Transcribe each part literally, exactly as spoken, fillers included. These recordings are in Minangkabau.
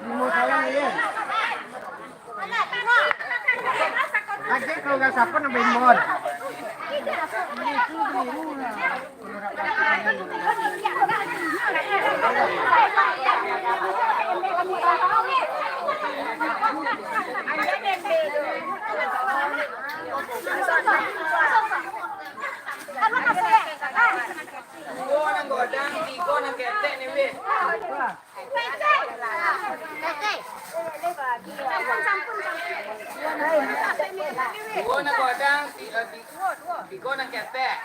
Limo sorang, ye. Aja kalau nggak sapa nambah imbon. Duo nan godang, tigo nan ketek ni, weh. Duo nan godang, ti-, eh, ti-, tigo nan ketek.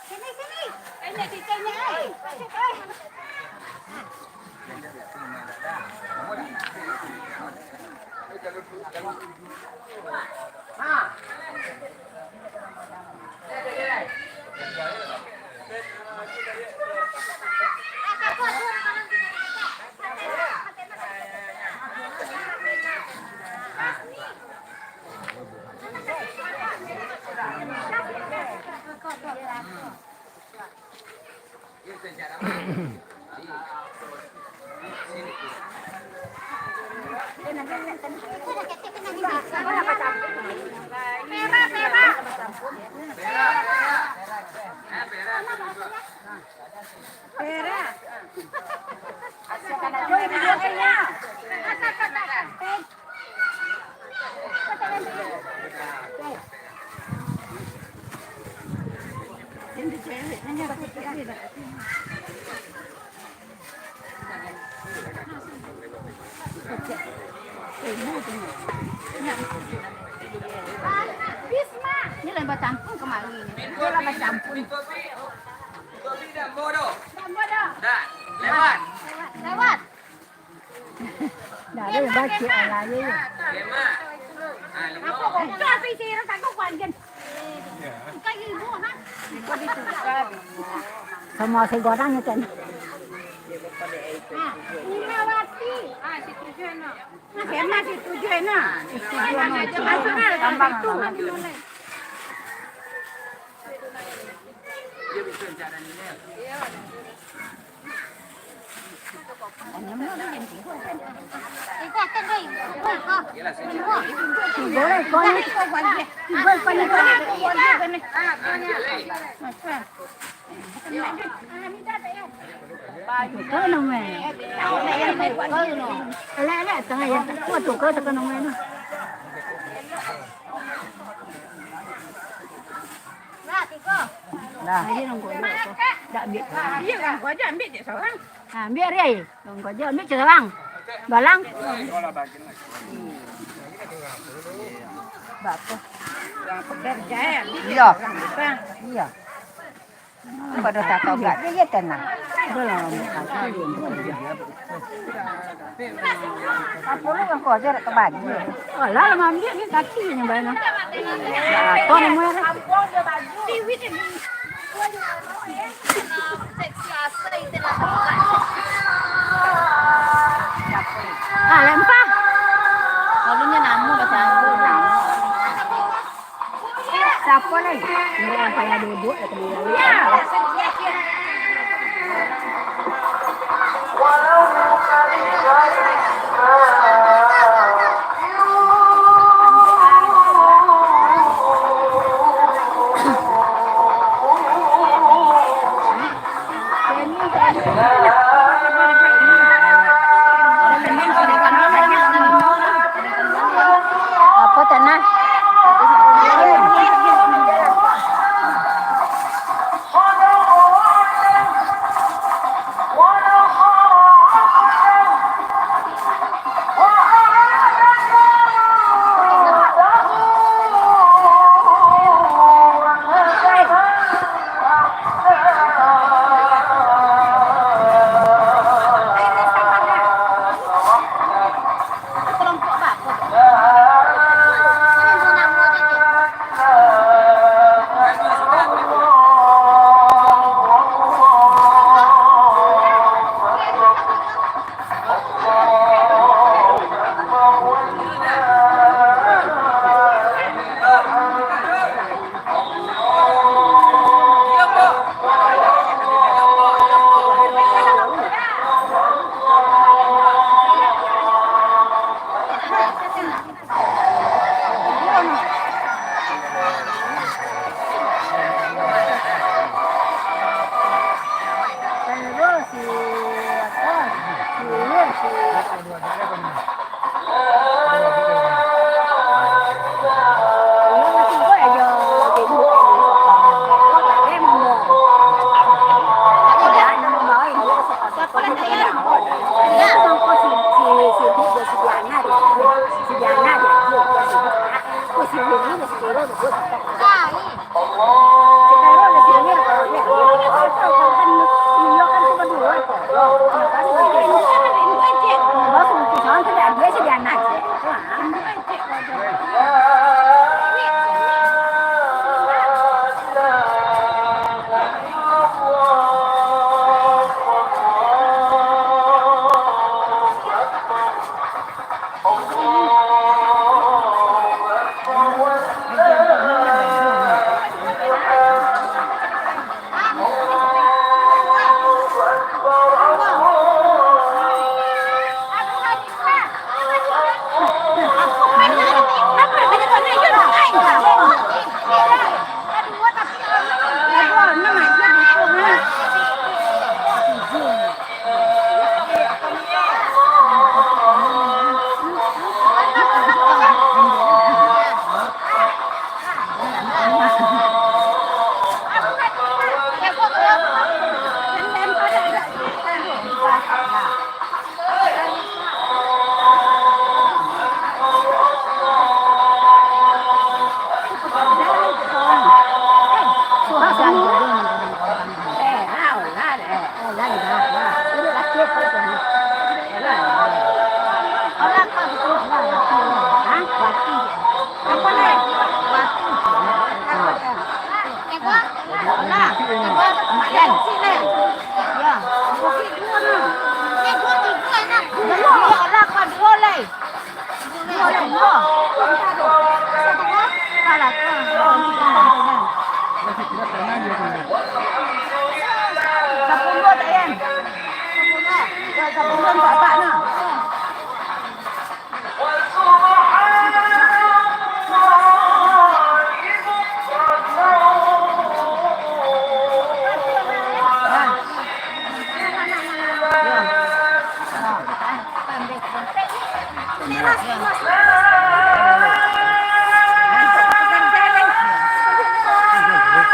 Sini, sini. Ini lah bacampur kemari ni. Ini lah bacampur. Dah, lewat. Lewat. Dah, dia baca lah, ya, ya. Lima. Ah, lima. Apa kau isi tak kau kuanjin? Bukan ibu, ha? Sama saya goreng ya, Tan. Nah, Imawati. Ah, si tujuh, no. Nah, saya masih tujuh, no. Masuk, nah, tambah tu. Lah. Lah. Dak ambiak. Iyo, angko aja ambiak cek sorang. Ha, ambiak, Ri. Angko aja ambiak cek sorang. Balang. Bapa. Iyo. Iyo. Pado tatogak je, iyo, tenang. Udah lah, ambiak. Apo lu angko aja dak kabagi. Alah, lah maambiak ni kaki je nyo bayar. Nah, apa namanya? Ah, lempar. Lalu nyo namo basanggup namo. Siapa lai? Ini yang payah duduk, ya, kena. Apa tanah?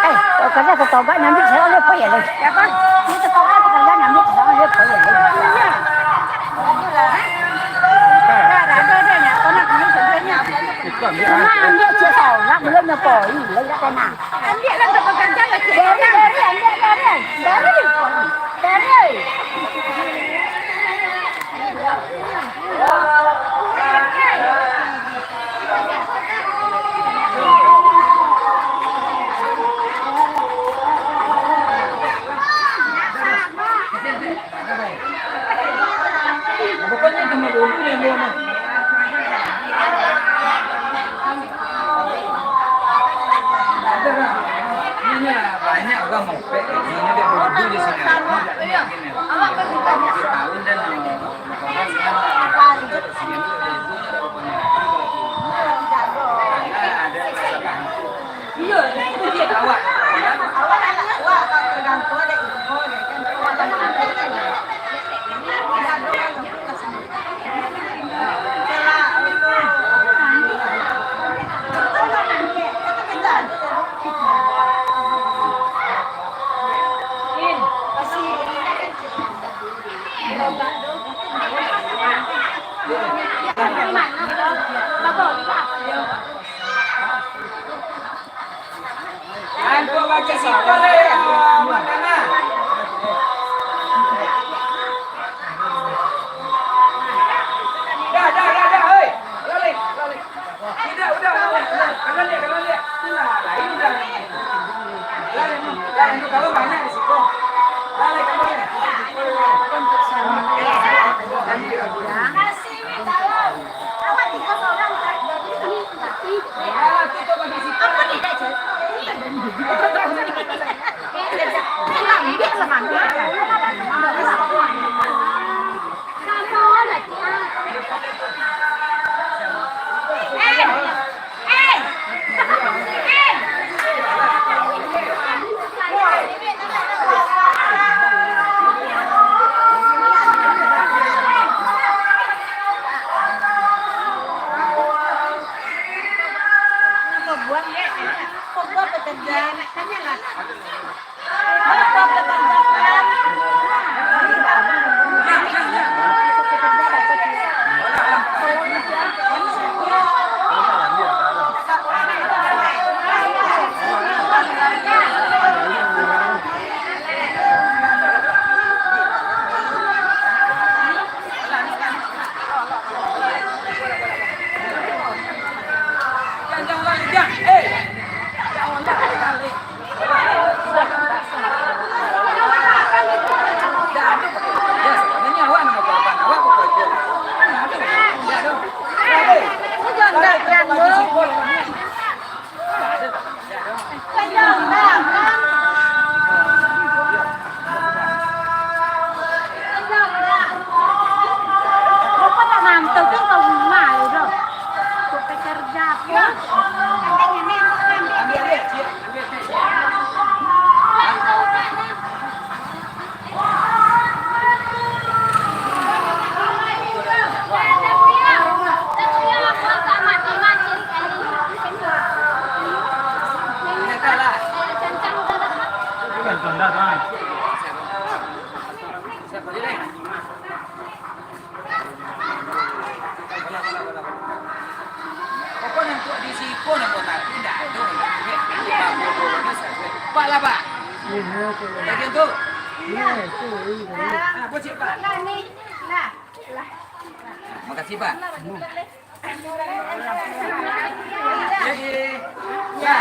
Eh, kalau kada tatobat, nanti saya boleh pergi lagi. Siapa? Ini tatobat, kalau kada, nanti saya boleh pergi lagi. Nah, ambil cek seorang, belum nyepoi, lagi tak kena. Ambil lah, tak pekerja lah, cek seorang. Dari, dari, ambil, dari. Dari. Dari. Banyak urang mopek, ini dia bodoh di sini. Iya. Awak kan bukan. Angkok baca sikap, eh, makanan. Dah, dah, dah, dah, hei. Balik, balik. Tidak, udah, udah, udah. Kanan dia, kanan dia. Itulah, lain udah. Lain, lain tu kalau banyak di situ. Balik, balik. Kasih, minta. Awak tiga orang, Kak. Jadi ini, Kak. Alah, tu kau bagi situ. Apa ni, Kak? Ambil lah, ambil. Pokoknyo untuak di siko nan botak tu indak ado. Pak lah, Pak. Bagian tu. Ah, buat cik, Pak. Makasih, Pak. Jadi, ya.